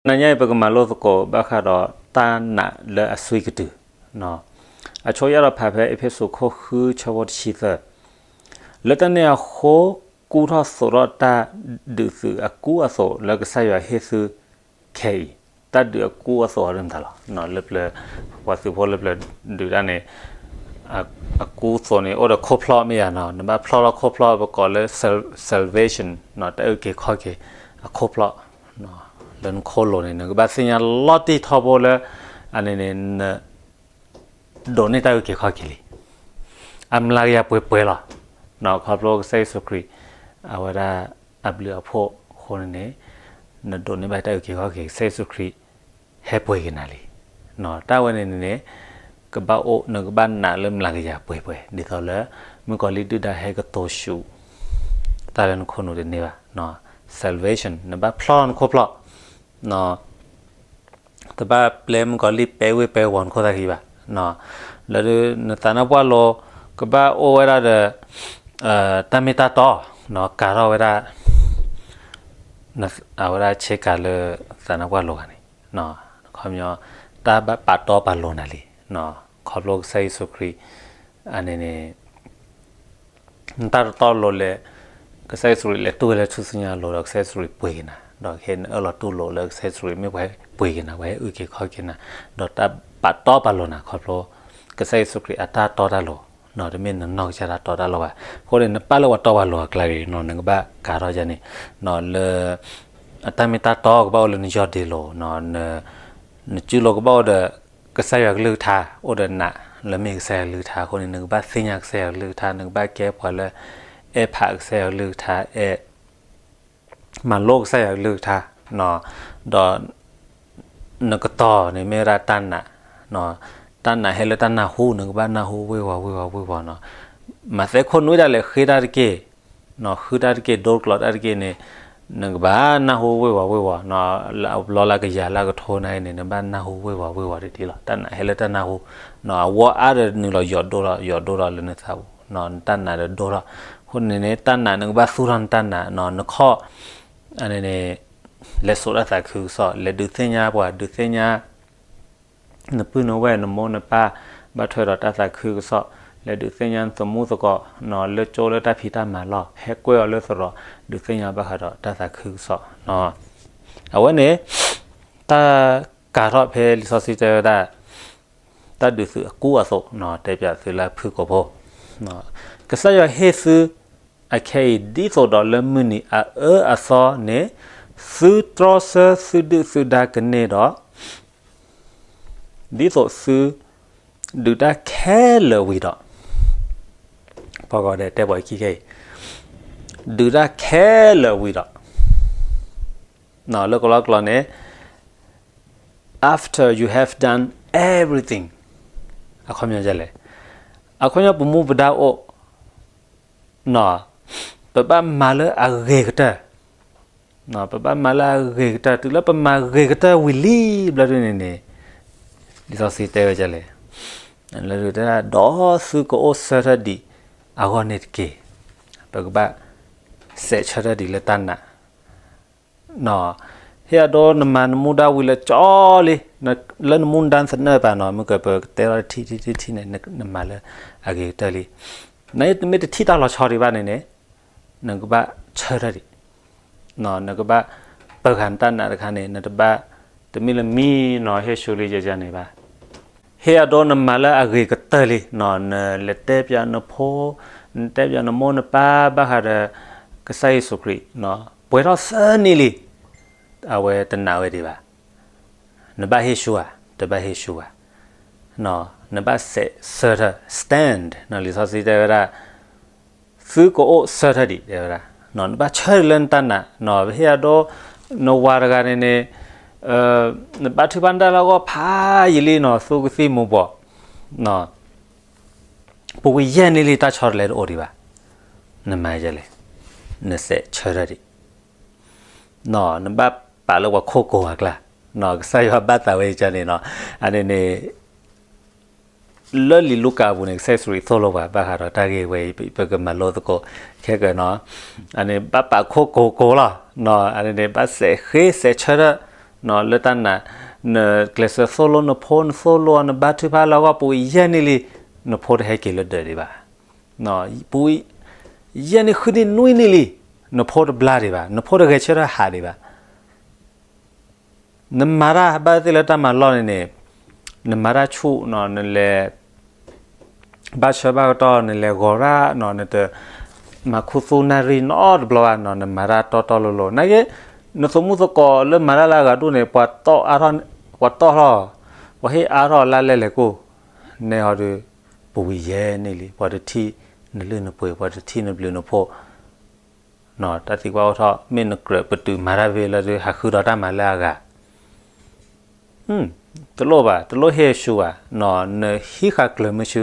နံၤညါအံၤ ပကမၤလိသကိးဘၣ်ဃးဒီးတၢ်နာ်လၢအသွံၣ်ကတုၤ, အဆိယၢ်ဒီးဖးဖဲအ့းဖ့းစူး ခိၣ်ဃု ဆၢဖိတဆံသၢ, လၢတၢ်န့ၣ်အဃိ ကူထီၣ်သိးထီၣ်တၢ်ဒုးသုးအကူအသိးလၢကစၢ်ယွၤဟ့ၣ်သုခဲအံၤ, တၢ်ဒုးအကူအသိးအီၤဒ်မတၤလီၤ. လၢပျၢၤ ပှၤသုးဖိလၢပျၢၤဒုးတၢ်န့ၣ် အကူအသိးန့ၣ် အိၣ်ဒီးခိၣ်ဖျီၣ်မ့ၢ်ဧါ, နဘၣ်ဖျီၣ်လီၤခိၣ်ဖျီၣ် ပကိးလၢ salvation တၢ်အုၣ်က့ၤခီၣ်က့ၤအခိၣ်ဖျီၣ် လၢနခိၣ်လိၤန့ၣ် နကဘၣ်သ့ၣ်ညါလီၤတံၢ်ထီဘိလၢ အန့ၣ်န့ၣ် န ဒိးန့ၢ်တၢ်အုၣ်က့ၤခီၣ်က့ၤလံ. အမျးကယၤပှဲၤပှဲၤလီၤ. ခီဖျိကစၢ်ယ့ၣ်ၡူးခရံာ် အဝဲဒၣ်အဘျုးအဖှိၣ်အဃိန့ၣ်န့ၣ် နဒိးန့ၢ်ဘၣ်တၢ်အုၣ်က့ၤခီၣ်က့ၤ ကစၢ်ယ့ၣ်ၡူးခရံာ် ဟဲပှ့ၤက့ၤနၤလံ. တၢ်ဝဲန့ၣ်န့ၣ်န့ၣ် ကဘၣ်အိၣ် နကဘၣ်နာ်လၢမျးကယၤပှဲၤပှဲၤ ဒ်သိးလၢ မုၣ်ကီၤလံၢ်ဒုၣ်ဒါဟဲကတိၤဆူၣ် တၢ်လၢနခိၣ်နူာ်တန့ၢ်ဘၣ်. salvation နဘၣ်ဖျီၣ်နခိၣ်ဖျီၣ် တဘၣ်ပျဲမုၣ်ကီၤလံၢ်ပဲဝ့ၢ်ပဲဝီၤနခိၣ်သၣ်ခံဘၣ်. လၢနသးနါပှၢ်လိၤ ကဘၣ်အိၣ်ဝဲဒၣ်ဒီး တၢ်မ့ၢ်တၢ်တီ ကၤထီၣ်ဝဲဒၣ် အဝဲဒၣ်ဆ့ကၤလၢသးနါပှၢ်လိၤဂၤန့ၣ် ခီပညီ တၢ်ဘၣ်ပာ်တီပာ်လိၤနၤလံ. ခီဖျိကစၢ်ယ့ၣ်ၡူးခရံာ် အန့ၣ်န့ၣ် နတၢ်တတီလိၤလဲၣ်, ကစၢ်ယ့ၣ်ၡူးခရံာ်လဲၤတူၢ်ဝဲလၢထူၣ်စုညါအလိၤဒီး ကစၢ်ယ့ၣ်ၡူးခရံာ်ပှ့ၤက့ၤနၤ, ဒီးခဲအံၤနအၢၣ်လီၤတူၢ်လိာ်လၢကစၢ်ယ့ၣ်ၡူးခရံာ်မ့ၢ်ပှၤဟဲပှ့ၤက့ၤနၤ, ပှၤဟဲအုၣ်က့ၤခီၣ်က့ၤနၤ, ဒီးတၢ်ပာ်တီပာ်လိၤနၤ ခီဖျိ ကစၢ်ယ့ၣ်ၡူးခရံာ်အတၢ်တီတၢ်လိၤ, တမ့ၢ်နနီၢ်ကစၢ်တၢ်တီတၢ်လိၤဘၣ်. အဃိန့ၣ် နပာ်လၢပှၤတီပှၤလိၤအကျါဂ့ၤ နကဘၣ်ကၤထီၣ်ယၤန့ၣ် လၢ အတၢ်မ့ၢ်တၢ်တီကဘၣ်အိၣ်လၢနယီၢ်ဒ့လိၤ, နစုလိၤကဘၣ်အိၣ်ဒီး ကစၢ်ယွၤကလုၢ်ကထါ, အိၣ်ဒီးနးလၢမ့ၢ်ကစၢ်ယွၤကလုၢ်ကထါအဃိန့ၣ် နကဘၣ်သ့ၣ်ညါကစၢ်ယွၤကလုၢ်ကထါ, နကဘၣ်ကဲပှၤလၢ အဲၣ်ဖးကစၢ်ယွၤကလုၢ်ကထါ, အဲၣ် မၤလိကစၢ်ယွၤကလုၢ်ကထါ, ဒီး နကတီၢ်န့ၣ်မ့ၢ်ဝဲဒၣ်တၢ်နာ်, တၢ်နာ်ဟဲလၢတၢ်နၢ်ဟူ, နကဘၣ်နၢ်ဟူဝ့ၢ်ဝီၤဝ့ၢ်ဝီၤဝ့ၢ်ဝီၤနီၤ. မးသဲခိၣ်နွံဒၣ်လဲာ်ဃ့တၢ်တက့ၢ်, ဃုတၢ်တက့ၢ် ဒိတကျိးတၢ်တက့ၢ်န့ၣ် နကဘၣ်နၢ်ဟူဝ့ၢ်ဝီၤဝ့ၢ်ဝီၤ, လၢအဘျီလၢကယၤလၢကထိနၤအံၤန့ၣ် နဘၣ်နၢ်ဟူဝ့ၢ်ဝီၤဝ့ၢ်ဝီၤတဒ်လီၤ. တၢ်နာ်ဟဲလၢတၢ်နၢ်ဟူ, အဝဲအါဒီးနုာ်လီၤယိာ်ဒိၣ်ထီၣ် ယိာ်ဒိၣ်ထီၣ်လၢနသးပူၤ, နတၢ်နာ်ဒီးဒိၣ်ထီၣ်, အဃိန့ၣ်န့ၣ် တၢ်နာ်နကဘၣ်သူၣ်ထီၣ်နတၢ်နာ်, နခီၣ် အန့ၣ်န့ၣ် လဲၤစိာ်တၢ်သးခုကစီၣ်, လဲၤဒုးသ့ၣ်ညါပှၤ, ဒုးသ့ၣ်ညါ နပုၢ်နဝဲၢ် နမိၢ်နပၢ် ဘၣ်ထွဲဒီးတၢ်သးခုကစီၣ်, လဲၤဒုးသ့ၣ်ညါနသမူသကိး လၢကၠိလၢတၢ်ဖံးတၢ်မၤလီၢ်, ဟဲကွဲအီၤလၢသရိာ်, ဒုးသ့ၣ်ညါဘၣ်ဃးဒီးတၢ်သးခုကစီၣ်. အဝဲန့ၣ် တၢ်ကၤထီၣ်ဖဲလံာ်စီဆှံတဲဝဲဒၣ် တၢ်ဒုးသုးအကူအသိး, တဲပၠးသုလၢဖုၣ်ကိာ်ဖိ, ကစၢ်ယွၤဟ့ၣ်သု အခဲအံၤ ဒ်သိးဒီးလၢမုၢ်နံၤအအၢအသီန့ၣ် သုတြီဆၢသုဒုၣ်သုဒါကန့ၢ်ဒီး ဒ်သိးသု ဒုးတၢ်ခဲလၢာ်ဝံၤဒီး, ပှၤဂီၤဒဲးတဲပှၤခံခဲအံၤ, ဒုးတၢ်ခဲလၢာ်ဝံၤဒီး, လၢကလီကလီန့ၣ် after you have done everything အခီပညီဒ်လဲၣ်, အခီပညီပမူပဒါအိၣ် ပဘၣ်မၤလၢအဂ့ၤကတၢၢ်, ပဘၣ်မၤလၢအဂ့ၤကတၢၢ်, တုၤလၢပမၤဂ့ၤကတၢၢ်ဝံၤလံဘျီဒ်န့ၣ်န့ၣ်, လံာ်စီဆှံတဲဝဲဒ်လဲၣ်, လၢဒုးတဲဒၣ် ဒီးသုကအိၣ်ဆၢထၢၣ်ဒံးအဂီၢ်န့ၣ်တက့ၢ်. ပကဘၣ်စဲးဆၢထၢၣ်ဒံးလၢတၢ်နာ် ဟ့ၣ်အဒိနမၤနမူဒါဝံၤလၢကၠီလံ, လၢနမူဒါသနၢၣ်ပာ်နီၤ မုၢ်ကပၢၤကတဲထီၣ်တထံၣ်တထံၣ်တထံၣ်န့ၣ် နမၤလၢအဂ့ၤကတၢၢ်လံ. နမ့ၢ်တထံၣ်တၢ်လီၤဆီဒံးဘၣ်န့ၣ်န့ၣ် နကဘၣ်ဆၢထၢၣ်ဒံး, နကဘၣ်ပၢဃာ်နတၢ်နာ်တခါန့ၣ် နတဘၣ်တမံၤလၢမံၤနီၤ ဟ့ၣ်ဆူလံယယၤန့ၣ်ဘၣ်. ဟ့ၣ်အဒိနမၤလၢအဂ့ၤကတၢၢ်လံ, နလဲၤတဲပၠးနဖိ, နတဲပၠးနမိၢ်နပၢ်ဘၣ်ဃးဒီး ကစၢ်ယ့ၣ်ၡူးခရံာ်, ပှဲၤထီၣ်သၢနံၣ်လံ, အဝဲတနာ်ဝဲဒံးဘၣ်. နဘၣ်ဟ့ၣ်ဆူဧါ, တဘၣ်ဟ့ၣ်ဆူဘၣ်. နဘၣ်စဲးဆၢထၢၣ် stand လံာ်စီဆှံတဲဝဲဒၣ် သုကအိၣ်ဆၢထၢၣ်ဒံး တဲဝဲဒၣ်, နဘၣ်ဆၢထၢၣ်လၢနတၢ်နာ်, ပဟ့ၣ်အဒိ နဝၤတဂၤန့ၣ်န့ၣ် နဘၣ်ထုဘၣ်တၢ်လၢအဂီၢ်ဖးယံာ်လံနီၤ သူကသံၣ်မူၤဘှီး, ပူၤကွံာ်ယဲၢ်နံၣ်လံတၢ်ဆီတလဲတအိၣ်ဒံးဘၣ်, နမၤလဲၣ်, နစဲးဆၢထၢၣ်ဒံး, နဘၣ်ပာ်လၢပှၤခိၣ်ကိၤအကျါ, ကစၢ်ယွၤဘၣ်သးဝဲကန့ၣ်နီၤ, အန့ၣ်န့ၣ် လၢလံာ်လူၤကၣ်အပူၤန့ၣ် ကစၢ်ယ့ၣ်ၡူးခရံာ်သိၣ်လိပှၤဘၣ်ဃးဒီးတၢ်ဂ့ၢ်ဝဲအံၤ ပကမၤလိသကိးခဲကၢနီၤ, အန့ၣ်ဘၣ်ပာ်ခိၣ်ကိၤကိၤလီၤ, အန့ၣ်န့ၣ် ဘၣ်စဲးဃ့စဲးဆၢထၢၣ်, လၢတၢ်နာ်, နကျဲးစၢးသိၣ်လိနဖိ နသိၣ်လိအီၤ နဘါထုကဖၣ်လၢအဂီၢ် ပူၤယဲၢ်နံၣ်လံ, နဖိတဟဲက့ၤလၢဒၢးဒံးဘၣ်. ပူၤယဲၢ်နံၣ်ဃုနံၣ်နွံနံၣ်လံ, နဖိတဘျါဒံးဘၣ်, နဖိတဂဲၤဆၢထၢၣ်ဟးဒံးဘၣ်. နမၤတၢ်ဘၣ်သ့ၣ်လၢတၢ်မၤလီၢ်န့ၣ်န့ၣ်, နမၤတၢ်ဆူၣ်နီၤ နလဲၤ ဘၣ်ဆၢဘၣ်ကတီၢ် နလဲၤဂီၤရၣ်နီၤ နတမၤခူသူၣ်နၣ်ရံၣ်နီတဘျီဘၣ်နီၤ နမၤတၢ်တီတီလိၤလိၤ နာ်က့ နသမူသကိးလၢမၤတၢ်လၢအဂၤဒူၣ်န့ၣ် ပှၤတီၢ်ထီၣ်, ပှၤတီၢ်ထီၣ်, ပှၤဟ့ၣ်အါထီၣ်လါလဲလဲၤကိၢ်, နဲဟီဒီး ပဝံၤယဲၢ်နံၣ်လံ ပှၤတထံၣ်နလုၢ်နပှ့ၤ ပှၤတထံၣ်နဘျုးနဖှိၣ် တၢ်သံကွၢ်အိၣ်ထီၣ် မ့ၢ်နကြၢးပတုာ်မၤတၢ်ဖဲလၢဒုး ဟးဃုဒီးတၢ်မၤလၢအဂၤ, တလိၣ်ဘၣ် တလိၣ်ဟ့ၣ်ဆူၣ်ဘၣ်နီၤ နဟံးဃာ်ကျၢၤမုဆူ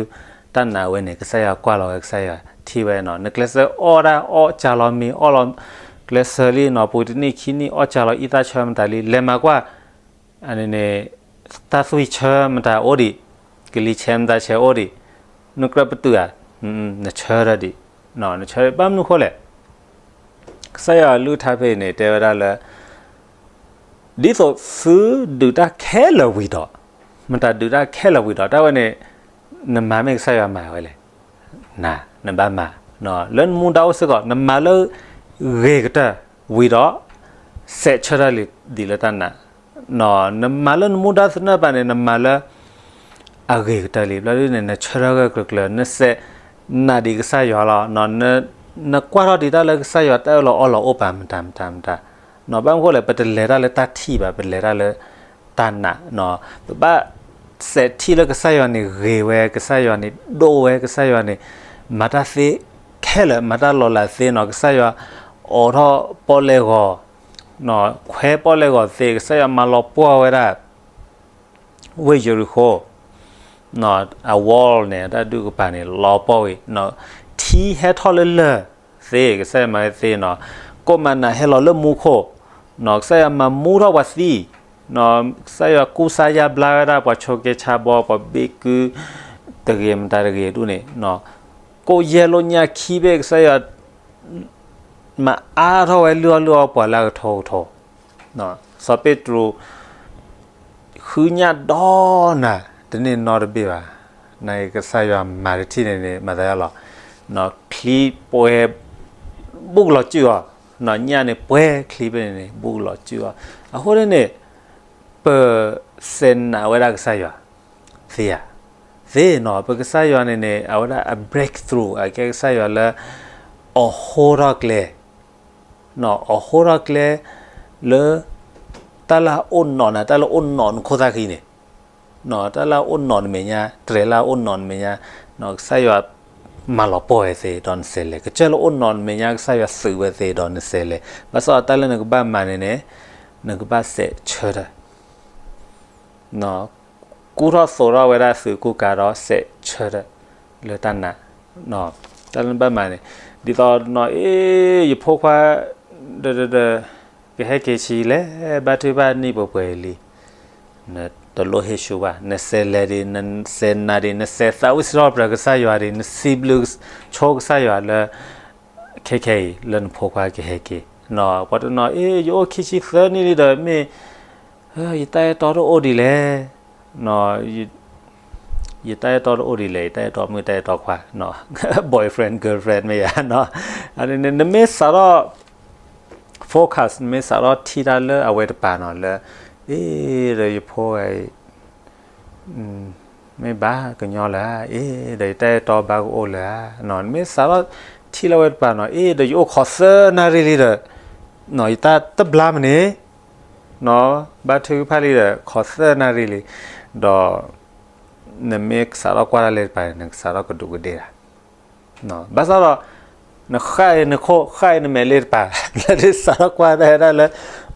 တၢ်နာ်ဝဲန့ၣ် ကစၢ်ယွၤကွၢ်လီၤဝဲ ကစၢ်ယွၤထံၣ်ဝဲနီၤ နကျဲးစၢးအီၣ်ဒၣ်အီၣ်ကၢ်လီၤမ့ၤအီၣ်လီၤ ကျဲးစၢးလံနီၤ ပူၤတနံၣ်ခံနံၣ်အီၣ်ကၢ်လီၤအံသၣ်ဆၢမတၤလံ လဲၤမၤကွၢ် အန့ၣ်န့ၣ် တၢ်သွံၣ်ဆၢမတၤအိၣ်ဒံး, ကလံၤဆဲးမတၤဆဲးအိၣ်ဒံး, နကြၢးပတုာ်ဧါ, နဆၢထၢၣ်ဒံး, နဆၢထၢၣ် ဘၣ်မနုၤဃိလဲၣ်, ကစၢ်ယွၤအကလုၢ်ကထါဖဲအံၤန့ၣ် တဲဝဲဒၣ်လၢ ဒ်သိးသုဒုးတၢ်ခဲလၢာ်ဝံၤဒီး, မတၤဒုးတၢ်ခဲလၢာ်ဝံၤဒီး တၢ်ဝဲန့ၣ် နမၤမ့ၢ်ကစၢ်ယွၤမၤဝဲလဲၣ် နၤ နဘၣ်မၤ, လၢနမူဒါအိၣ်စ့ၢ်ကီး နမၤလၢဂ့ၤကတၢၢ်ဝံၤဒီး စဲးဆၢထၢၣ်လံဒ်လၢတၢ်နာ်, နမၤလၢနမူဒါသနၢၣ်ပာ်န့ၣ် နမၤလၢအဂ့ၤကတၢၢ်လံ ဘျီဒ်န့ၣ် နဆၢထၢၣ်ဂၢၢ်ကျၢၤကျၢၤ နစဲးနာ်ဒံးကစၢ်ယွၤလီၤ, နကွၢ်ထီၣ်ဒံးတၢ်လၢကစၢ်ယွၤတၢ်အၢၣ်လီၤအီလီၤအိၣ်ပာ်မတၤမတၤမတၤ ဘၣ်မနုၤဃိလဲၣ် ပတလဲၤတၢ်လၢတၢ်ထံၣ်ဘၣ် ပလဲၤတၢ်လၢတၢ်နာ်, ပဘၣ်စဲးထံၣ်လၢကစၢ်ယွၤန့ၣ်ဂ့ၤဝဲ ကစၢ်ယွၤန့ၣ်ဒိၣ်ဝဲ ကစၢ်ယွၤန့ၣ် မၤတၢ်သ့ခဲလၢာ် မၤတၢ်လီၤလးသ့နီၤ ကစၢ်ယွၤအိးထီၣ်ပီၣ်လဲၣ်ဂီၤ, ခွဲပီၣ်လဲၣ်ဂီၤသ့ ကစၢ်ယွၤမၤလီၤပှီၢ်ဝဲဒၣ် ဝ့ၢ်ယရူၤဃိၤ အ wall န့ၣ် တၢ်ဒုးကပၤန့ၣ် လီၤပှီၢ်ဝံၤ, ထံဟဲထီၣ်လၢလၢၢ်သ့ ကစၢ်ယွၤမၤဝဲသ့နီၤ, ကိၣ်မၤနးဟဲလီၤလၢမူခိၣ်, ကစၢ်ယွၤမၤမူထီၣ်ပှၤသံ, ကစၢ်ယွၤကူစါယါဘျါဝဲဒၣ် ပှၤဆိးက့ဆါဘီ ပှၤဘ့ၣ်ကု တဂ့ၤမတၤတဂ့ၤဒူၣ်န့ၣ်, ကိၣ်ယဲၢ်လိာ်ညၣ်ခံဘ့ၣ် ကစၢ်ယွၤ မၤအါထီၣ်ဝဲလုၢ်အီၣ်လုၢ်အီပှၤလၢအကထိကထိ, စီၤပ့းတရူး ဃုညၣ်ဒီနၤ တန့ၢ်နီတဘ့ၣ်ဘၣ်, နကစၢ်ယွၤမၤတထံၣ်န့ၣ်န့ၣ် မၤသးယါလီၤ, ချံပှဲၤ ဘူးကလီၤစုၣ်အီၤ, ညၣ်န့ၣ်ပှဲၤချံဖဲန့ၣ်န့ၣ် ဘူးကလီၤစုၣ်အီၤ, အဃိန့ၣ်န့ၣ် ပစဲးနာ်ဝဲဒၣ်ကစၢ်ယွၤ သ့ဧါ, သ့နီၤ ပကစၢ်ယွၤန့ၣ်န့ၣ် အဝဲဒၣ်အ breakthrough အကဲကစၢ်ယွၤလၢ အဟိထီၣ်ကျဲ, အဟိထီၣ်ကျဲ လၢ တၢ်လၢအအိၣ်နီၢ်နၤ တၢ်လၢအိၣ်နီၢ်နခိၣ်သၣ်ဃံန့ၣ်, တၢ်လၢအအိၣ်နီၢ်နမဲာ်ညါ တြဲၤလၢအအိၣ်နီၢ်နမဲာ်ညါ, ကစၢ်ယွၤ မၤလီၤပှီၢ်ဝဲသ့ဒီးနစဲးလဲၤ ကစၢ်လၢအိၣ်နီၢ်နမဲာ်ညါ ကစၢ်ယွၤသုးဝဲသ့ဒီးနစဲးလဲၤ ဘၣ်ဆၣ်ဒီးတၢ်လၢနကဘၣ်မၤန့ၣ်န့ၣ် နကဘၣ်စဲးဆၢထၢၣ် ကူၣ်ထီၣ်သိးထီၣ်ဝဲဒၣ်သုးကူၣ်ကၤဒီးစဲးဆၢထၢၣ် လၢတၢ်နာ်, တၢ်လၢနဘၣ်မၤန့ၣ် ဒ်သိးနီၤ အ့ ယဖိခွါ ဒီး ကဟဲက့ၤဆံးလဲၤ ဘါထုကဖၣ်နံၣ်ပှဲၤပှဲၤလံ, နတလိၣ်ဟ့ၣ်ဆူၣ်ဘၣ် နစဲးလဲၤဒံး နစဲးနာ်ဒံး နစဲးသးဝံၣ်စံးထီၣ်ပတြၢၤကစၢ်ယွၤဒံး နစံးဘျုးဆိကစၢ်ယွၤလၢ ခဲခဲအံၤ လၢနဖိခွါကဟဲက့ၤ, ပှၤတနီၤ အ့ ယအိၣ်ခံဆံသၢနံၣ်လံဒီး မ့ၢ် ယတၢ်အဲၣ်တီတအိၣ်ဒ်လဲၣ်, ယတၢ်အဲၣ်တီတအိၣ်ဒ်လဲၣ် ယတၢ်အဲၣ်တီမုၣ်တၢ်အဲၣ်တီခွါ, boyfriend girlfriend မ့ၢ်ယါ, နမ့ၢ်စးထီၣ် focus နမ့ၢ်စးထီၣ်ထံၣ်တၢ်လၢအဝဲတပၤနီၤ လၢ အ့ ဒီးယဖိဂၤအံၤ မ့ၢ်ဘၣ်ကညီလၢၤဧါ, အ့ ဒီးယတၢ်အဲၣ်တီဘၣ်ကအိၣ်လၢၤဧါ, နမ့ၢ်စးထီၣ်ထံၣ်လၢအဝဲတပၤနီၤ အ့ ဒီးယအိၣ်ခိးသၢနၣ်ရံၣ်လံဒီး ယတၢ်တဘျါမန့ၣ် ဘါထုကဖၣ်လံဒီး ခိးသၢနၣ်ရံၣ်လံ, ဒီး နမ့ၢ်စးထီၣ်ကွၢ်တၢ်လၢတပၤန့ၣ် နကစးထီၣ်ကဒူးကဒ့ၣ်တၢ်, ဘၣ်ဆၣ်ဒီး နဃၣ်အံၤနခိၣ် ဃၣ်အံၤနမဲာ်လၢတပၤ လၢနစးထီၣ်ကွၢ်တၢ်ဝဲဒၣ်လၢ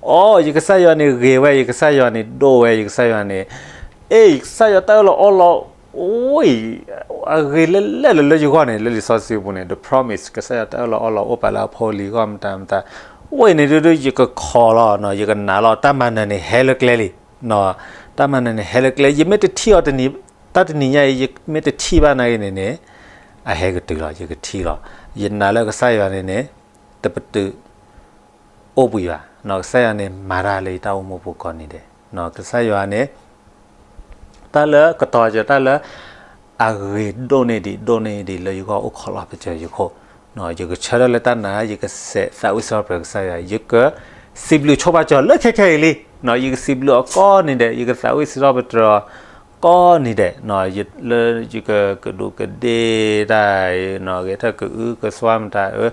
အိ ယကစၢ်ယွၤန့ၣ်ဂ့ၤဝဲ ယကစၢ်ယွၤန့ၣ်ဒိၣ်ဝဲ ယကစၢ်ယွၤန့ၣ် အ့ ယကစၢ်ယွၤတၢ်အၢၣ်လီၤအီလီၤ အိ အဂ့ၤလၢလဲၣ်လၢလၢယဂီၢ်န့ၣ် လၢလံာ်စီဆှံပူၤန့ၣ် the promise ကစၢ်ယွၤတၢ်အၢၣ်လီၤအီလီၤအိၣ်ပာ်လၢအဖိအလံၤအဂီၢ်မတၤမတၤ, အိ န့ၣ်ဒုဒု ယကခိးလီၤ ယကနာ်လီၤ တၢ်မၤနၢၤန့ၣ်ဟဲလၢကျဲလံ, တၢ်မၤနၢၤန့ၣ်ဟဲလၢကျဲ ယမ့ၢ်တထံၣ်အီၤ တနံၤညါအံၤ ယမ့ၢ်တထံၣ်ဘၣ်နာ်ဂ့ၤန့ၣ်န့ၣ် အဟဲကတုၤလီၤ ယကထံၣ်လီၤ, ယနာ်လၢကစၢ်ယွၤန့ၣ်န့ၣ် တပတုာ် အိၣ်ဘှံးဘၣ်, ကစၢ်ယွၤန့ၣ် မၤတၢ်လၢယတၢ်အိၣ်မူပူၤကိးနံၤဒဲး, ကစၢ်ယွၤန့ၣ် တၢ်လၢကတီၤကတၢၢ် တၢ်လၢအဂ့ၤဒိၣ်န့ၢ်ဒံး ဒိၣ်န့ၢ်ဒံးလၢယဂီၢ်အိၣ်ခိးလီၤပတြၢၤယခိၣ်, ယကဆၢထၢၣ်လၢတၢ်နာ်, ယကစဲးသးဝံၣ်စံးထီၣ်ပတြၢၤကစၢ်ယွၤ, ယကစံးဘျုးဆိဘၣ်ကၠီၤလၢခဲခဲအံၤလံ, ယကစံးဘျုးအီၤကိးနံၤဒဲး, ယကသးဝံၣ်စံးထီၣ်ပတြၢၤအီၤကိးနံၤဒဲး, လၢယကကဒူးကဒ့ၣ်တၢ်, ဂဲၤထၢၣ်ကအုကစွါမတၤ,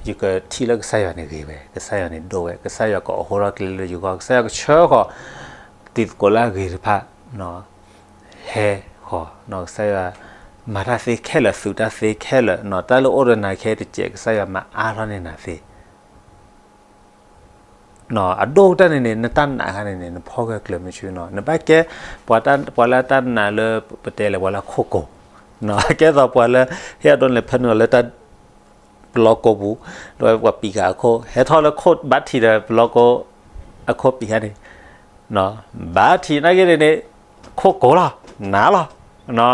ယကထံၣ်လၢကစၢ်ယွၤန့ၣ်ဂ့ၤဝဲ, ကစၢ်ယွၤန့ၣ်ဒိၣ်ဝဲ, ကစၢ်ယွၤကအိးထီၣ်ကျဲလၢယဂီၢ်, ကစၢ်ယွၤကဆှၢဃီၤ တံၤသကိးလၢအဂ့ၤတဖၣ် ဟဲဃီၤ, ကစၢ်ယွၤ မၤတၢ်သ့ခဲလၢာ်, သုးတၢ်သ့ခဲလၢာ်, တၢ်လၢအိၣ်ဒီးနၤခဲအံၤတစဲး ကစၢ်ယွၤမၤအါထီၣ်န့ၢ်နၤသ့, အဒိၣ်ကတၢၢ်န့ၣ်န့ၣ် နတၢ်နာ်ခါန့ၣ်န့ၣ် နဖီၣ်ဂၢၢ်ကျၢၤမ့ၢ်ဆူနီၤ, နဘၣ်ကဲ ပှၤလၢတၢ်နာ်လၢပတဲလဲၣ် ပှၤလၢအခိၣ်ကိၤ, ကဲသိးပှၤလၢ ဟ့ၣ်အဒိန့ၣ် ဖၢနုာ်လီၤလၢတၢ် ပလီကိပူၤ, ဒီးပှၤပံးဃာ်အခိၣ်, ဟဲထီၣ်လၢခိၣ်ဘါထံးဒီးပလီကိ အခိၣ်ပံးဃာ်န့ၣ်, ဘါထံးနာ်က့န့ၣ်န့ၣ် ခိၣ်ကိၤလီၤ, နာ်လီၤ,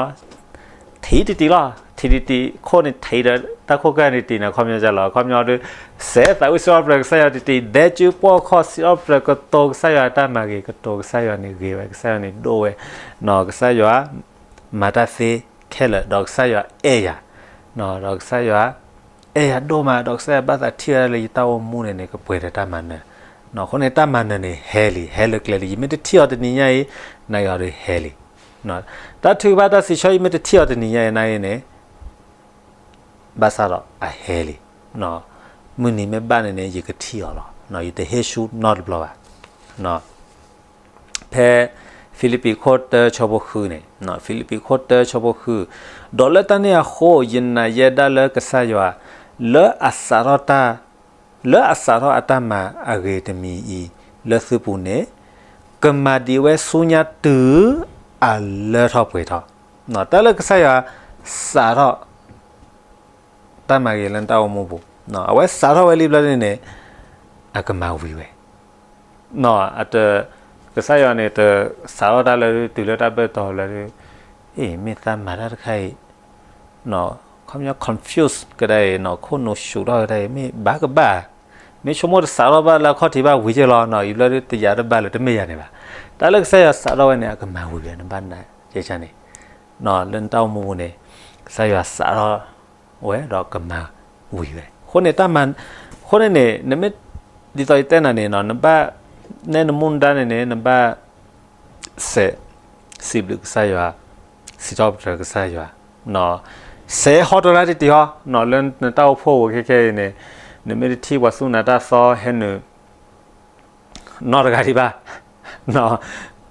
ထံးတံၢ်တံၢ်လီၤ, ထံးတံၢ်တံၢ်ခိၣ်န့ၣ်ထံးဒီး တၢ်ခိၣ်ကၢန့ၣ်တံၢ်န့ၣ် ခီပညီလီၤ, ခီပညီဒီး စဲးသးဝံၣ်စံးထီၣ်ပတြၢၤကစၢ်ယွၤတံၢ်တံၢ်, ဒဲကၠူပှီၢ်ခီၣ်စံးထီၣ်ပတြၢၤ ကတိၤကစၢ်ယွၤအတၢ်မၤဂ့ၤ, ကတိၤကစၢ်ယွၤန့ၣ်ဂ့ၤဝဲ, ကစၢ်ယွၤန့ၣ်ဒိၣ်ဝဲ, ကစၢ်ယွၤ မၤတၢ်သ့ခဲလၢာ်, ဒီးကစၢ်ယွၤအဲၣ်ယၤ, ဒီးကစၢ်ယွၤ အဲၣ်ယၤဒိၣ်မး, ဒီးကစၢ်ယွၤဘၣ်သးထံၣ်ဝဲဒၣ်လၢယတၢ်အိၣ်မူန့ၣ်န့ၣ် ကပှဲၤဒီးတၢ်မၤနၢၤ, အဃိန့ၣ် တၢ်မၤနၢၤန့ၣ် ဟဲလံ, ဟဲလၢကျဲလံ, ယမ့ၢ်တထံၣ်အီၤတနံၤညါအံၤ, နာ်က့အီၤဒီးဟဲလံ, တၢ်ထုကဖၣ်တၢ်စံးဆၢ ယမ့ၢ်တထံၣ်အီၤတနံၤညါအံၤနာ်က့န့ၣ် ဘၣ်ဆၣ်ဒီးအဟဲလံ, မုၢ်နံၤမ့ၢ်ဘၣ်န့ၣ်န့ၣ် ယကထံၣ်အီၤလီၤ, ယတဟ့ၣ်ဆူနီတဘျီဘၣ်. ဖဲ ဖံလံးပံးခိၣ်တၢဆၢဖိဃုန့ၣ်, ဖံလံးပံးခိၣ်တၢဆၢဖိဃု, ဒီးလၢတၢ်န့ၣ်အဃိ ယနာ်ယဲဒၣ်လၢကစၢ်ယွၤ လၢအစးထီၣ်တၢ် လၢအစးထီၣ်အတၢ်မၤအဂ့ၤတမံၤအံၤ လၢသုပူၤန့ၣ် ကမၤဒံးဝဲဆူညါတုၤအလၢထီၣ်ပှဲၤထီၣ်, တၢ်လၢကစၢ်ယွၤ စးထီၣ် တၢ်မၤဂ့ၤလၢနတၢ်အိၣ်မူပူၤ, အဝဲစးထီၣ်ဝဲလံဘျီန့ၣ်န့ၣ် အကမၤဝံၤဝဲ, အတ ကစၢ်ယွၤန့ၣ် တစးထီၣ်တၢ်လၢတုၤလၢတၢ်ဘၢၣ်တီၤလၢ အ့ မ့ၢ်သးမၤတၢ်တခါအံၤ ခီပညီ confuse ကဒါအံၤ ခိၣ်နူာ်ဆူးထီၣ်ကဒါအံၤ မ့ၢ်ဘၣ်ကဘၣ်, မ့ၢ်ဆိကမိၣ်တစးထီၣ်ဘၣ်လၢအခီၣ်ထံးဘၣ်ဝံၤက့ၤလီၤ, အံၤဘျီဒုးတယၤတဘၣ်လၢတမ့ၢ်ယၤန့ၣ်ဘၣ်. တၢ်လၢကစၢ်ယွၤစးထီၣ်ဝဲန့ၣ် အကမၤဝံၤဝဲ နဘၣ်နာ်က့န့ၣ်, လၢနတၢ်အိၣ်မူပူၤန့ၣ် ကစၢ်ယွၤစးထီၣ်ဝဲဒီးကမၤဝံၤဝဲ, အဃိန့ၣ် အဃိန့ၣ်န့ၣ် နမ့ၢ် ဒ်သိးယတဲနၤန့ၣ် နဘၣ် နဲနမူနဒါန့ၣ်န့ၣ် နဘၣ် စဲး စံးဘျုးကစၢ်ယွၤ, စံးထီၣ်ပတြၢၤကစၢ်ယွၤ, စဲးဟီတရါတံၢ်တံၢ်ဟီ, လၢနတၢ်အိၣ်ဖှိၣ်ပူၤခဲခဲအံၤန့ၣ် နမ့ၢ်တထံၣ်ပှၤသူၣ်နၤတၢ်သီဟဲနုာ် နီတဂၤဒံးဘၣ်,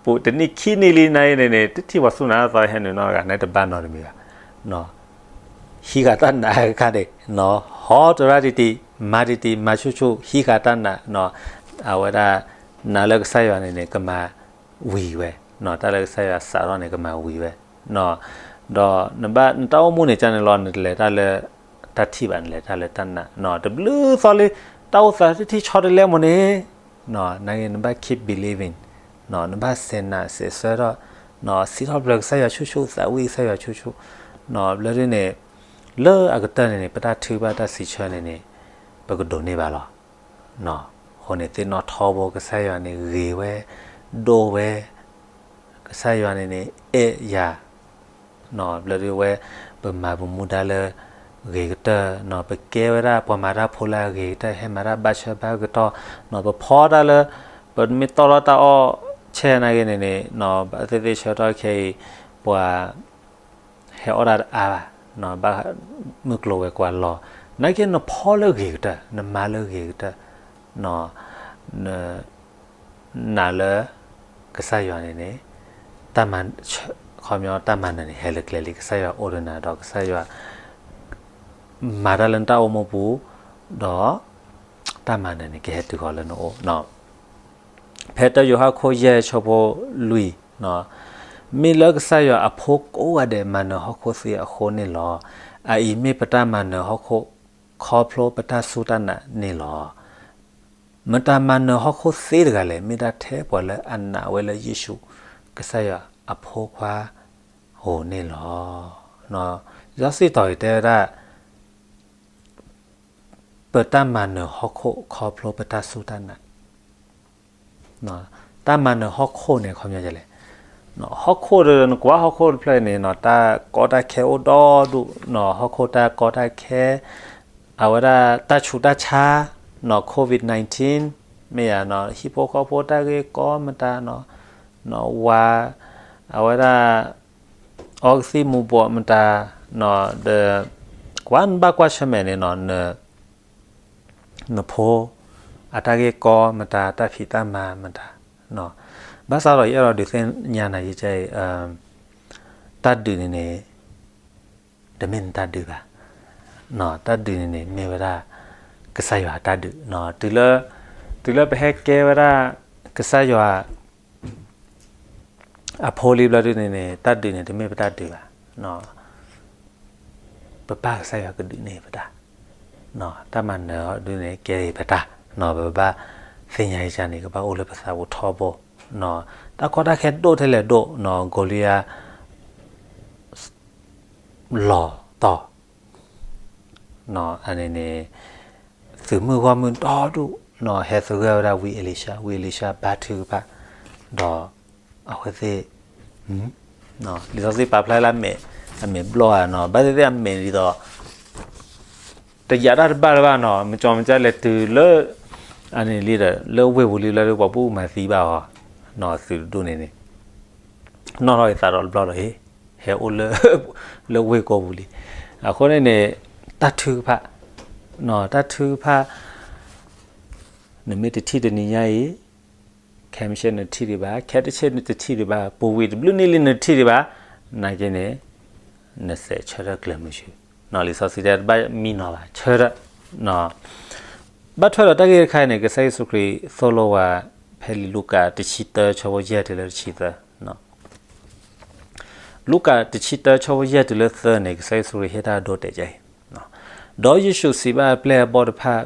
ပူၤတနံၣ်ခံနံၣ်လံနၤအံၤန့ၣ်န့ၣ် တထံၣ်ပှၤသူၣ်နၤတၢ်သီဟဲနုာ်နီတဂၤ နတဘၣ်နီတမံၤဘၣ်. ဟံးဃာ်တၢ်နာ်အခါန့ၣ် ဟီတရါတံၢ်တံၢ်, မၤတံၢ်တံၢ်, မၤဆူၣ်ဆူၣ်, ဟံးဃာ်တၢ်နာ်, အဝဲဒၣ် နာ်လၢကစၢ်ယွၤန့ၣ်န့ၣ် ကမၤဝံၤဝဲ, တၢ်လၢကစၢ်ယွၤစးထီၣ်န့ၣ် ကမၤဝံၤဝဲ, ဒီးနဘၣ် နတၢ်အိၣ်မူန့ၣ် ကန့ၣ်လီၤ နတလဲၤတၢ်လၢ တၢ်ထံၣ်ဘၣ် နလဲၤတၢ်လၢတၢ်နာ်, တဘျုးသီလံ တၢ်အိၣ်သးတထံၣ်ဆီတလဲမ့ၢ်န့ၣ်, နာ်က့ နဘၣ် keep believing, နဘၣ်စဲးနာ်စဲးဆၢထီၣ်, စံးထီၣ်ပတြၢၤကစၢ်ယွၤဆူၣ်ဆူၣ်, သးဝံၣ်ကစၢ်ယွၤဆူၣ်ဆူၣ်, ဘျီဒ်န့ၣ် လၢအကတၢၢ်န့ၣ်န့ၣ် ပတၢ်ထုကဖၣ်တၢ်စံးဆၢန့ၣ်န့ၣ် ပကဒိးန့ၢ်ဘၣ်လီၤ. အဃိန့ၣ် သ့ၣ်နီၣ်ထီဘိ ကစၢ်ယွၤန့ၣ်ဂ့ၤဝဲ, ဒိၣ်ဝဲ, ကစၢ်ယွၤန့ၣ်န့ၣ် အဲၣ်ယၤ, ဘျီဒ်ဝဲ ပမၤပမူဒါလၢ ဂ့ၤကတၢၢ်, ပကဲဝဲဒၣ်ပှၤမၤတၢ်ဖိလၢအဂ့ၤကတၢၢ်, ဟဲမၤတၢ်ဘၣ်ဆၢဘၣ်ကတီၢ်, ပဖီတၢ်လၢ ပမ့ၢ်တီၢ်ထီၣ်တၢ်အီၣ်ဆဲးနာ်က့န့ၣ်န့ၣ် ဘၣ်သ့ၣ်သ့ၣ်ဆၢထီၣ်ခဲအံၤ ပှၤ ဟဲအီၣ်တၢ်တအါဘၣ်, ဘၣ်မုၢ်ကျိၤဝဲၤကွာ်လီၤ, နာ်က့ နဖီလၢဂ့ၤကတၢၢ်, နမၤလၢဂ့ၤကတၢၢ်, န နာ်လၢ ကစၢ်ယွၤန့ၣ်န့ၣ် တၢ်မၤ ခီပညီ တၢ်မၤနၢၤန့ၣ် ဟဲလၢကျဲလံ, ကစၢ်ယွၤအိၣ်ဒီးနၤဒီး ကစၢ်ယွၤ မၤတၢ်လၢနတၢ်အိၣ်မူပူၤ, ဒီး တၢ်မၤနၢၤန့ၣ် ကဟဲတုၤဃီၤလၢနအိၣ်. ဖဲတၢယိၤဟၣ်ခိၣ်ယဲၢ်ဆၢဖိလွံၢ်, မ့ၢ်လၢကစၢ်ယွၤအဖိကိးဂၤဒဲး မၤနၢၤဟီၣ်ခိၣ်သ့ၣ်အဃိန့ၣ်လီၤ. အအံၤမ့ၢ်ပတၢ်မၤနၢၤဟီၣ်ခိၣ် ခီဖျိပတၢ်စူၢ်တၢ်နာ်န့ၣ်လီၤ. မတၤမၤနၢၤဟီၣ်ခိၣ်သ့တဂၤလဲၣ်, မ့ၢ်ဒၣ်ထဲပှၤလၢအနာ်ဝဲလၢယ့ၣ်ၡူး ကစၢ်ယွၤအဖိခွါဧိၤန့ၣ်လီၤ. လံာ်စီဆှံတီၤအံၤတဲဝဲဒၣ် ပတၢ်မၤနၢၤဟီၣ်ခိၣ်ခီဖျိပတၢ်စူၢ်တၢ်နာ်, တၢ်မၤနၢၤဟီၣ်ခိၣ်န့ၣ် ခီပညီဒ်လဲၣ်, ဟီၣ်ခိၣ်ဒီး နကွၢ်ဟီၣ်ခိၣ်တဖျၢၣ်န့ၣ်နီၤ တၢ်ကီတၢ်ခဲအိၣ်ဒီဒူၣ်နီၤ, ဟီၣ်ခိၣ်တၢ်ကီတၢ်ခဲ, အဝဲဒၣ်တၢ်ဆူးတၢ်ဆါနီၤ, covid nineteen မ့ၢ်ယၤနီၤ, ဟံၣ်ဖိဃီဖိတၢ်ဂ့ၢ်ကီမတၤနီၤ, ဝါ, အဝဲဒၣ် အီကသံၣ်မူၤဘှီးမတၤနီၤ, ဒီး ကွၢ်နဘၣ်ကွၢ်ဆၢၣ်မဲာ်န့ၣ်နီၤ, နဖိအတၢ်ဂ့ၢ်ကီမတၤ, တၢ်ဖံးတၢ်မၤမတၤ, ဘၣ်ဆၣ်ဒီးယအဲၣ်ဒိးဒုးသ့ၣ်ညါနၤယကဲအံၤ, တၢ်ဒုးန့ၣ်န့ၣ် တမ့ၢ်နတၢ်ဒုးဘၣ်, တၢ်ဒုးန့ၣ်န့ၣ် မ့ၢ်ဝဲဒၣ် ကစၢ်ယွၤအတၢ်ဒုး, တုၤလၢ, တုၤလၢပဟဲကဲဝဲဒၣ် ကစၢ်ယွၤ အဖိလံဘျီဒုန့ၣ်န့ၣ် တၢ်ဒုးန့ၣ် တမ့ၢ်ပတၢ်ဒုးဘၣ်, ပပၢ်ကစၢ်ယွၤကဒုးန့ၢ်ပတၢ်, တၢ်မၤနၢၤဒုန့ၣ် ကဲပတၢ်, ပဘၣ်သ့ၣ်ညါအံၤန့ၣ် ကဘၣ်အိၣ်လၢပသးပူၤထီဘိ, တၢ်ကီတၢ်ခဲဒိၣ်ထဲလဲၣ်ဒိၣ်, ကိၤလံယၤ လီၤတီၤ အန့ၣ်န့ၣ် သုးမုၢ်ဂီၢ်မုၢ်ဒီဒူၣ် ဟဲသဂၢၢ်ဝဲဒၣ်ဝံအ့လံၡါ, ဝံအ့လံၡါဘါထုကဖၣ်, ဒီးအဝဲသ့ၣ် လံာ်စီဆှံပာ်ဖျါလၢအမဲာ်, အမဲာ်ဘျီၣ်ဧါနီၤ, ဘၣ်သ့ၣ်သ့ၣ်အမဲာ်ဒ်သိး တယာ်တၢ်တဘၣ်လၢၤဘၣ်နီၤ, မကၠီမကၠၢလဲၤတုၤလၢ အန့ၣ်လံဒီး လၢဝ့ၢ်ပူၤလံလၢပှၤဘူၣ်မၤသံဘၣ်အီၤ, သုးတဒူၣ်န့ၣ်န့ၣ် နီၣ်ထီၣ်အသးဒီးတဘျီဒီး ဟဲအိၣ် လၢဝ့ၢ်ကိာ်ပူၤလံ. အဃိန့ၣ်န့ၣ် တၢ်ထုကဖၣ်, တၢ်ထုကဖၣ် နမ့ၢ်တထံၣ်တနံၤညါအံၤ ခဲမုၢ်ဆ့ၣ်နထံၣ်ဒံးဘၣ်, ခဲတဆ့ၣ်နတထံၣ်ဒံးဘၣ်, ပူၤဝံၤတဘျုးနံၣ်လံနထံၣ်ဒံးဘၣ်, နာ်က့န့ၣ် နစဲးဆၢထၢၣ်ကျၢၤမုာ်ဆူ, လံာ်စီဆှံတဲတဘၣ်မံနီၤဘၣ်, ဆၢထၢၣ် ဘၣ်ထွဲဒီးတၢ်ဂ့ၢ်တခါအံၤန့ၣ် ကစၢ်ယ့ၣ်ၡူးခရံာ်သိၣ်လိဝဲ ဖဲလံာ်လူၤကၣ်တဆံတၢ ဆၢဖိယဲၢ်တုၤလၢတဆံသၢ, လူၤကၣ်တဆံတၢ ဆၢဖိယဲၢ်တုၤလၢသၢန့ၣ် ကစၢ်ယ့ၣ်ၡူးခရံာ်ဟ့ၣ်တၢ်အဒိတဲာ်ကအံၤ, ဒီးယ့ၣ်ၡူးစံးဘၣ်အပျဲၢ်အဘီၣ်တဖၣ်,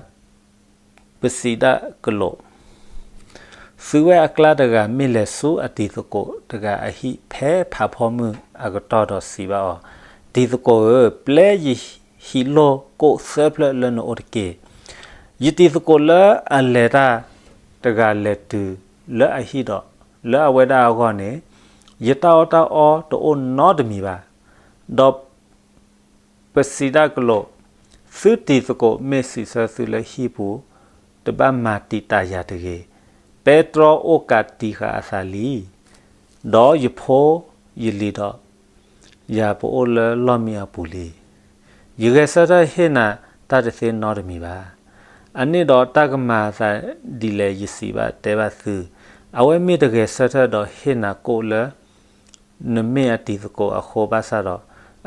ပစံးဒၣ်ကလိာ် သုဝဲအကျါတဂၤ မ့ၢ်လဲၤဆူအတံၤသကိးတဂၤအဟံၣ် ဖဲဖးဖီမုၢ်အကတီၢ်ဒီးစံးဘၣ်အီၤ, တံၤသကိးဧၢ, ပျဲယဟံၣ်လိၣ်ကိၣ်သၢဖျၢၣ်လၢနအိၣ်တက့ၢ်. ယတံၤသကိးလၢအလဲၤတၢ်တဂၤလဲၤတုၤလၢအဟံၣ်ဒီး လၢအဝဲဒၣ်အဂီၢ်န့ၣ် ယတၢ်အီၣ်တၢ်အီတအိၣ်နီတမံၤဘၣ်. ဒီး ပစံးဒၣ်ကလိာ်, သုတံၤသကိးမ့ၢ်စံးဆၢသုလၢဟံၣ်ပူၤ, တဘၣ်မၤတံာ်တာ်ယၤတဂ့ၤ. ပဲတြီအိၣ်ကးတံာ်ဃာ်အသးလံ, ဒီးယဖိယလံၤဒီးယၤပအိၣ်လၢလီၢ်မံအပူၤလံ. ယဂဲၤဆၢထၢၣ်ဟ့ၣ်နၤတၢ်တသ့နီတမံၤဘၣ်. အန့ၣ်ဒီးတၢ်ကမၤအသးဒ်လဲၣ်ယစံးဘၣ်တဲဘၣ်သု, အဝဲမ့ၢ်တဂဲၤဆၢထၢၣ်ဒီးဟ့ၣ်နၤကိၣ်လၢ နမ့ၢ်အတံၤသကိးအဃိဘၣ်ဆၣ်ဒီး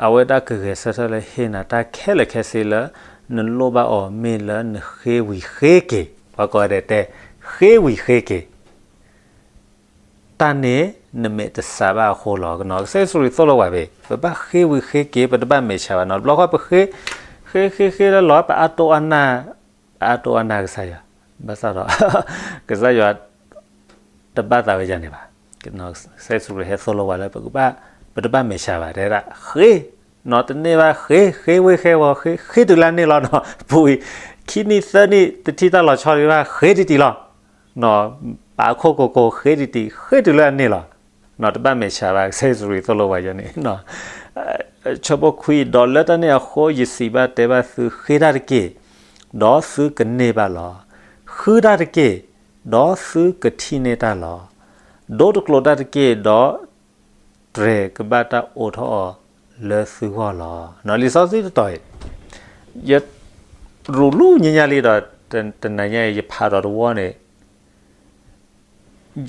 အဝဲဒၣ်ကဂဲၤဆၢထၢၣ်လၢဟ့ၣ်နၤတၢ်ခဲလၢာ်ခဲဆ့လၢ နလိၣ်ဘၣ်အီၤမ့ၢ်လၢနဃ့ဝံၤဃ့က့ၤ, ပှၤကိးဂၤဒဲးတဲ, ဃ့ဝံၤဃ့က့ၤ တၢ်န့ၣ်နမဲာ်တစးဘၣ်အဃိလီၤ. ကစၢ်ယ့ၣ်ၡူးခရံာ်သိၣ်လိဝဲဘၣ်, ပဘၣ်ဃ့ဝံၤဃ့က့ၤ, ပတဘၣ်မဲာ်ဆှးဘၣ်နီၤ. တဘျီဃီပဃ့, ဃ့ဃ့ဃ့လၢလီၤ ပအါတိအါနၢ်, ပအါတိအါနၢ်ကစၢ်ယွၤ, ဘၣ်ဆၣ်ဒီး ကစၢ်ယွၤ တဘၣ်သးဝဲဒ်န့ၣ်ဘၣ်. ကစၢ်ယ့ၣ်ၡူးခရံာ်ဟဲသိၣ်လိဝဲလၢ ပကဘၣ်, ပတဘၣ်မဲာ်ဆှးဘၣ်, တဲဒၣ်, ဃ့, နီၤတန့ၢ်ဘၣ်ဃ့, ဃ့ဝ့ၢ်ဃ့ဝီၤ, ဃ့တုၤလၢအန့ၢ်လီၤနီၤ. ပူၤအံၤ ခံနံၣ်သၢနံၣ်တထံၣ်တၢ်လီၤဆီဒံးဘၣ်, ဃ့တံၢ်တံၢ်လီၤ. ပာ်ခိၣ်ကိၢ်ကိၢ်ဃ့တံၢ်တံၢ်, ဃ့တုၤလၢအန့ၢ်လီၤ. နီၤတဘၣ်မဲာ်ဆှးဘၣ်, ကစၢ်ယ့ၣ်ၡူးခရံာ်သိၣ်လိဝဲဒ်န့ၣ်. ဆၢဖိခွံ, ဒီးလၢတၢ်န့ၣ်အဃိ ယစံးဘၣ်တဲဘၣ်သု, ဃ့တၢ်တက့ၢ်, ဒီးသုကန့ၢ်ဘၣ်လီၤ. ဃုတၢ်တက့ၢ်, ဒီးသုကထံၣ်န့ၢ်တၢ်လီၤ. ဒိတကျိာ်တၢ်တက့ၢ်, ဒီးတြဲၤကဘၣ်တၢ်အိးထီၣ်အီၤလၢသုဂီၢ်လီၤ. လံာ်စီဆှံတတီၤအံၤ ယရူၤလူညါညါလံဒီး တနၤညါအံၤ ယဖးဒီးတဝီန့ၣ်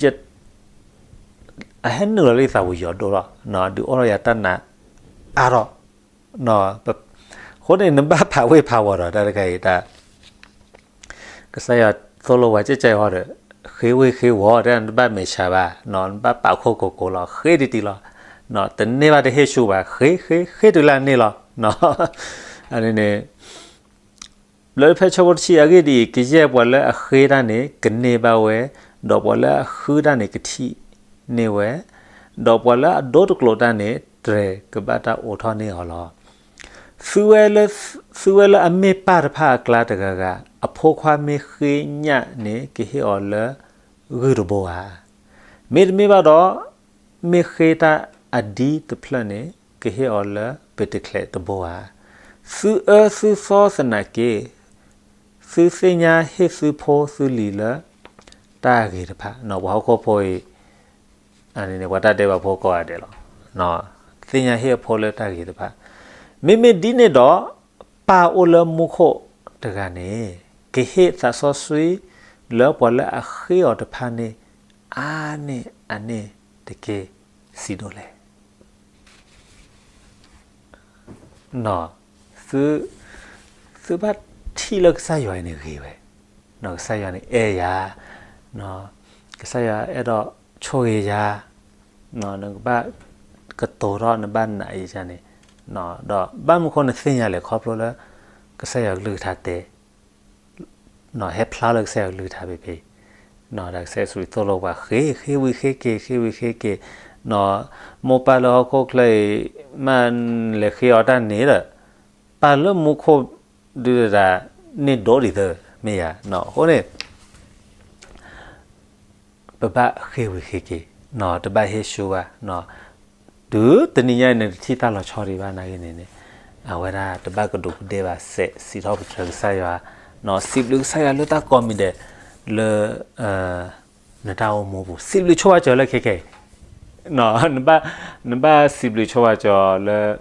ယ အဟဲနုာ်လီၤလၢယသးပူၤယိာ်ဒိၣ်လီၤ, ဒုးအိၣ်ထီၣ်ယၤတၢ်နာ်အါထီၣ်, အဃိန့ၣ် နဘၣ်ဖးဝ့ၢ်ဖးဝီၤဒီး တၢ်တခါအံၤ တၢ် ကစၢ်ယွၤသိၣ်လိဝဲကဲကဲအံၤဟီဒီး ဃ့ဝ့ၢ်ဃ့ဝီၤ တဲနတဘၣ်မဲာ်ဆှးဘၣ်, နဘၣ်ပာ်ခိၣ်ကိၢ်ကိၢ်လီၤ, ဃ့တံၢ်တံၢ်လီၤ, တန့ၢ်ဘၣ်တဟ့ၣ်ဆူၣ်ဘၣ်, ဃ့ ဃ့ ဃ့တုၤလၢအန့ၢ်လီၤ. န့ၣ် လၢဖဲဆၢဖိတဆံ အဂ့ၢ်ဒ်အံၤ, ကယဲၢ်ပှၤလၢအဃ့တၢ်န့ၣ် ကန့ၢ်ဘၣ်ဝဲ, ဒီးပှၤလၢအဃုတၢ်န့ၣ် ကထံၣ်န့ၢ်ဝဲ, ဒီးပှၤလၢအဒိတကျိာ်တၢ်န့ၣ် တြဲၤကဘၣ်တၢ်အိးထီၣ်န့ၢ်အီၤလီၤ. သုဝဲလၢ, သုဝဲလၢအမ့ၢ်ပၢ်တဖၣ်အကျါတဂၤဂၤ, အဖိခွါမ့ၢ်ဃ့ညၣ်န့ၣ် ကဟ့ၣ်အီၤလၢဂုၢ်တဘိဧါ. မ့တမ့ၢ်ဘၣ်ဒီး, မ့ၢ်ဃ့တၢ်အဒံတဖျၢၣ်န့ၣ် ကဟ့ၣ်အီၤလၢပတချဲးတဘိဧါ. သုအၢသုသီသနာ်က့, သုသ့ၣ်ညါဟ့ၣ်သုဖိသုလံၤလၢတၢ်ဂ့ၤတဖၣ်, ပှၤဟီၣ်ခိၣ်ဖိအံၤ အန့ၣ်န့ၣ် ပှၤတၢ်ဒဲးဘးဖိကိးဂၤဒဲးလီၤ. သ့ၣ်ညါဟ့ၣ်အဖိလၢတၢ်ဂ့ၤတဖၣ်. မ့မ့ၢ်ဒ်န့ၣ်ဒီး, ပၢ်အိၣ်လၢမူခိၣ်တဂၤန့ၣ် ကဟ့ၣ်သးစီဆှံလၢပှၤလၢအဃ့အီၤတဖၣ်န့ၣ် အါန့ၢ်အန့ၣ်တက့ၢ်. စံးဒိၣ်လဲၣ်. သု, သုဘၣ်ထံၣ်လၢကစၢ်ယွၤအံၤန့ၣ်ဂ့ၤဝဲ, ကစၢ်ယွၤန့ၣ်အဲၣ်ယၤ, ကစၢ်ယွၤအဲၣ်ဒိးဆိၣ်ဂ့ၤယၤ, နကဘၣ်ကတိၤထီၣ်နဘၣ်နာ်အံၤန့ၣ်, ဒီးဘၣ်မနုၤဃိနသ့ၣ်ညါလဲၣ် ခီဖျိလၢ ကစၢ်ယွၤကလုၢ်ကထါတဲ ဟဲဖျါလၢကစၢ်ယွၤကလုၢ်ကထါဖဲဖဲ, ဒီးကစၢ်ယ့ၣ်ၡူးသိၣ်လိပှၤ ဃ့, ဃ့ဝံၤဃ့က့ၤ, ဃ့ဝံၤဃ့က့ၤ, မိၢ်ပၢ်လၢဟီၣ်ခိၣ်ချၢအံၤ မ့ၢ်လဲၤဃ့အီၤတၢ်န့ၣ်ဒီး, ပၢ်လၢမူခိၣ်ဒုးတဒၣ်န့ၣ်ဒိးဒံးသၢ မ့ၢ်ယၤ, အဃိန့ၣ် ပဘၣ်ဃ့ဝံၤဃ့က့ၤ, တဘၣ်ဟ့ၣ်ဆူၣ်ဘၣ်, တုၤတနံၤညါအံၤ နတထံၣ်တၢ်လီၤဆီဒံးဘၣ်နာ်က့န့ၣ်န့ၣ်, အဝဲဒၣ်တဘၣ်ကဒူးကဒ့ဘၣ် စဲးစံးထီၣ်ပတြၢၤကစၢ်ယွၤ, စံးဘျုးကစၢ်ယွၤလၢတၢ်ကိးမံၤဒဲးလၢ နတၢ်အိၣ်မူပူၤ, စံးဘျုးဆိၣ်ဂ့ၤကၢၤလၢခဲခဲအံၤ, နဘၣ်စံးဘျုးဆိၣ်ဂ့ၤကၢၤလၢ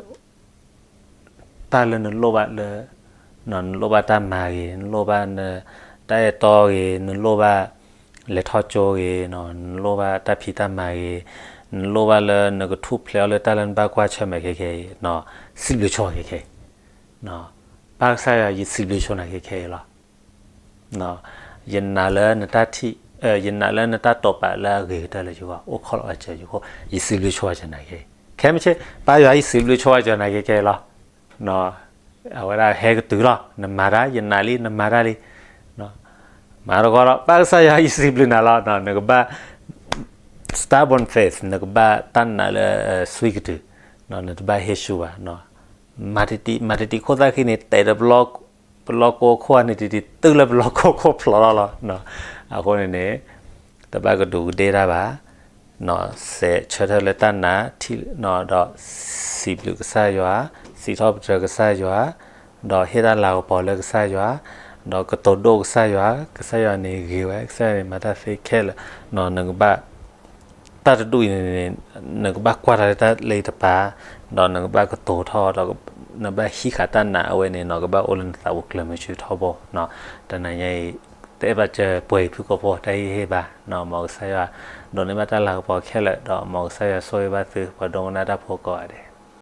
တၢ်လၢနလိၣ်ဘၣ်လၢ, နလိၣ်ဘၣ်တၢ်မၤဂ့ၤ, နလိၣ်ဘၣ်နတၢ်အဲၣ်တီဂ့ၤ, နလိၣ်ဘၣ်လဲၤထီၣ်ကၠိဂ့ၤ, နလိၣ်ဘၣ်တၢ်ဖံးတၢ်မၤဂ့ၤ, နလိၣ်ဘၣ်လၢနကထူၣ်ဖျဲးအီၤလၢတၢ်လၢနဘၣ်ကွၢ်ဆၢၣ်မဲာ်ခဲခဲအံၤ, စံးဘျုးဆိၣ်ဂ့ၤခဲခဲအံၤ, ပၢ်ကစၢ်ယွၤ ယစံးဘျုးဆိၣ်နၤခဲခဲအံၤလီၤ. ယနာ်လၢနတၢ်ထံၣ်, ယနာ်လၢနတၢ်တိာ်ပာ်လၢအဂ့ၤကတၢၢ်လၢယဂီၢ် အိၣ်ခိးလီၤဘၣ်စၢၤယဂီၢ်, ယစံးဘျုးဆိၣ်ဂ့ၤကၢၤနၤခဲ, ခဲမုၢ်ဆ့ၣ် ပၢ်ယွၤ ယစံးဘျုးဆိၣ်ဂ့ၤကၢၤနၤခဲခဲအံၤလီၤ. အဝဲဒၣ်ဟဲကတုၤလီၤ, နမၤတၢ် ယနာ်လံ နမၤတၢ်လံ, မၤတဂီၢ်လီၤ, ပၢ်ကစၢ်ယွၤ ယစံးဘျုးနၤလီၤ, နကဘၣ် stubborn faith, နကဘၣ်တၢ်နာ်လၢ စွံကတုၤ, နတဘၣ်ဟ့ၣ်ဆူၣ်ဘၣ်, မၤတံၤတံၤ မၤတံၤတံၤခိၣ်သၣ်ခံန့ၣ် တဲာ်ဒီး ပလီၢ်ကိခိၣ်န့ၣ်တံၤတံၤ တုၤလၢပလီၢ်ကိခိၣ်ဖျိးလီၤလီၤ. အဃိန့ၣ်န့ၣ် တဘၣ်ကဒူးကဒ့တၢ်ဘၣ်, စဲးဆၢထၢၣ်လၢတၢ်နာ်, ဒီးစံးဘျုးကစၢ်ယွၤ, စံးထီၣ်ပတြၢၤကစၢ်ယွၤ, ဒီးဟ့ၣ်တၢ်လၤကပီၤလၢကစၢ်ယွၤ, ဒီးကတိၤဒိၣ်ကစၢ်ယွၤ, ကစၢ်ယွၤန့ၣ်ဂ့ၤဝဲ, ကစၢ်ယွၤန့ၣ်မၤတၢ်သ့ခဲလၢာ်, နကဘၣ် တၢ်တဒူၣ်အံၤန့ၣ် နကဘၣ်ကွၢ်တၢ်လၢတၢ်လၢတပၤ, ဒီးနကဘၣ်ကတိၤထီၣ်, ဒီးနဘၣ်ဟံးဃာ်တၢ်နာ်အဝဲန့ၣ် နကဘၣ်အိၣ်လၢနသးပူၤကျၢၤမုဆူထီဘိ. တနံၤညါအံၤ တအဲၣ်ဘၣ်စၢၤပှဲၤအံၤဖုၣ်ကိာ်ဖိ တၢ်ဟ့ၣ်ဟ့ၣ်ဘၣ်, မ်ကစၢ်ယွၤ ဒိးန့ၢ်ဘၣ်တၢ်လၤကပီၤခဲလၢာ်, ဒီးမ်ကစၢ်ယွၤဆိၣ်ဂ့ၤဘၣ်သု ပှၤဒိကနၣ်တၢ်ဖိကိးဂၤဒဲး.